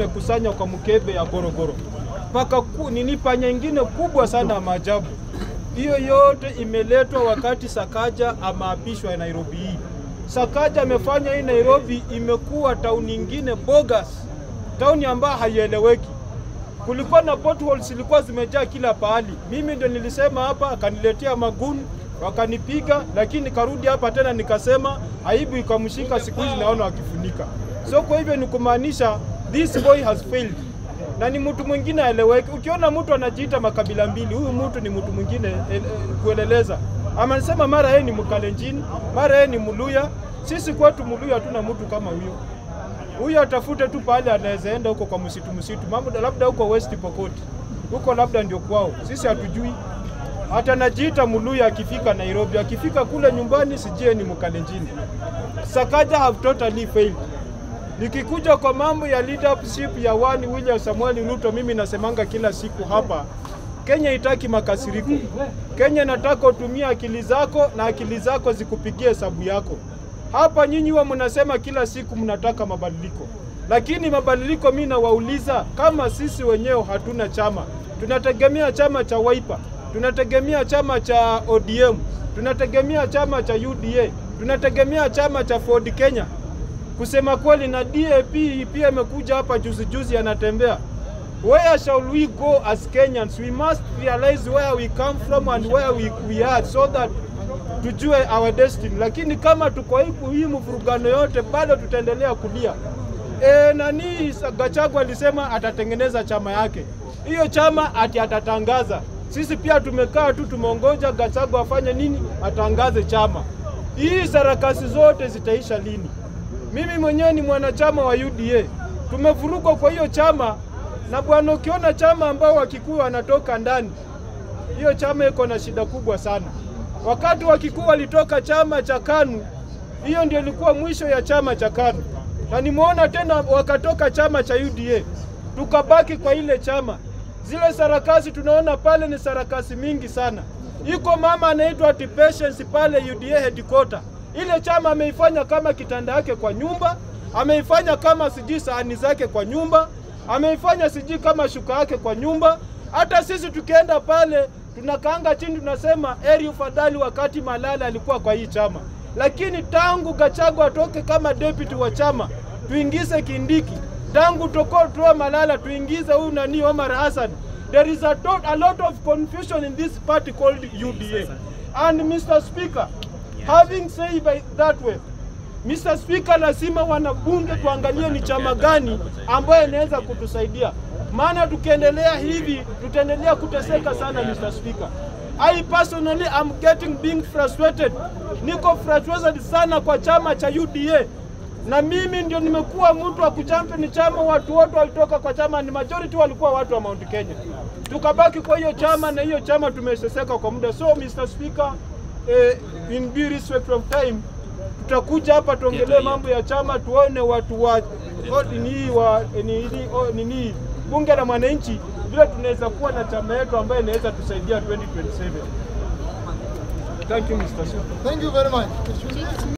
Kusanya kwa mkebe ya gorogoro paka nini panya ingine kubwa sana maajabu. Hiyo yote imeletwa wakati Sakaja ameapishwa Nairobi hii. Sakaja amefanya hii Nairobi imekuwa town nyingine bogus, town ambayo haieleweki. Kulikuwa na potholes zilikuwa zimejaa kila pahali. Mimi ndio nilisema hapa, akaniletea maguni wakanipiga, lakini karudi hapa tena nikasema, aibu ikamshika. Siku hizi naona wakifunika. So kwa hivyo ni kumaanisha this boy has failed. Na ni mtu mwingine aeleweke. Ukiona mtu anajiita makabila mbili, huyu mtu ni mtu mwingine kueleleza. Ama nisema mara yeye ni Mkalenjin, mara yeye ni Mluya. Sisi kwetu Mluya hatuna mtu kama huyo. Huyo atafute tu pale anaweza enda huko kwa msitu msitu, mambo labda huko West Pokot. Huko labda ndio kwao. Sisi hatujui. Hata najiita Mluya akifika Nairobi, akifika kule nyumbani sijie ni Mkalenjin. Sakaja have totally failed. Nikikuja kwa mambo ya leadership ya one William Samuel Ruto, mimi nasemanga kila siku hapa, Kenya itaki makasiriko. Kenya nataka utumie akili zako na akili zako zikupigie hesabu yako. Hapa nyinyi huwa mnasema kila siku mnataka mabadiliko. Lakini mabadiliko mimi nawauliza, kama sisi wenyewe hatuna chama, tunategemea chama cha Wiper, tunategemea chama cha ODM, tunategemea chama cha UDA, tunategemea chama cha Ford Kenya. Kusema kweli, na DAP pia imekuja hapa juzi juzi anatembea. Where shall we go as Kenyans? We must realize where we come from and where we are so that tujue our destiny. Lakini kama tuko hii mvurugano yote bado tutaendelea kulia. Nani Gachagua alisema atatengeneza chama yake. Hiyo chama ati atatangaza. Sisi pia tumekaa tu tumeongoja Gachagua afanye nini? Atangaze chama. Hii sarakasi zote zitaisha lini? Mimi mwenyewe ni mwanachama wa UDA. Tumevurugwa kwa hiyo chama, na bwana ukiona chama ambao Wakikuyu wanatoka ndani, hiyo chama iko na shida kubwa sana. Wakati Wakikuyu walitoka chama cha KANU, hiyo ndio ilikuwa mwisho ya chama cha KANU. Na nimeona tena wakatoka chama cha UDA, tukabaki kwa ile chama. Zile sarakasi tunaona pale ni sarakasi mingi sana. Iko mama anaitwa ati Patience pale UDA headquarter. Ile chama ameifanya kama kitanda yake kwa nyumba, ameifanya kama sijui sahani zake kwa nyumba, ameifanya sijui kama shuka yake kwa nyumba. Hata sisi tukienda pale tunakaanga chini tunasema heri ufadhali wakati Malala alikuwa kwa hii chama. Lakini tangu Gachagua atoke kama deputy wa chama, tuingize Kindiki. Tangu toa Malala tuingize huyu nani Omar Hassan. There is a lot of confusion in this party called UDA. And Mr. Speaker, having said by that way, Mr. Speaker, lazima wanabunge tuangalie ni chama gani ambayo inaweza kutusaidia. Maana tukiendelea hivi tutaendelea kuteseka sana Mr. Speaker. I personally am being frustrated. Niko frustrated sana kwa chama cha UDA. Na mimi ndio nimekuwa mtu wa kuchampion chama, watu wote walitoka kwa chama, ni majority walikuwa watu wa Mount Kenya. Tukabaki kwa hiyo chama na hiyo chama tumeseseka kwa muda. So Mr. Speaker, in due respect of time, tutakuja hapa tuongelee mambo ya chama, tuone watu wa nini bunge la mwananchi vile tunaweza kuwa na chama yetu ambayo inaweza tusaidia 2027. Thank you Mr. Speaker. Thank you very much.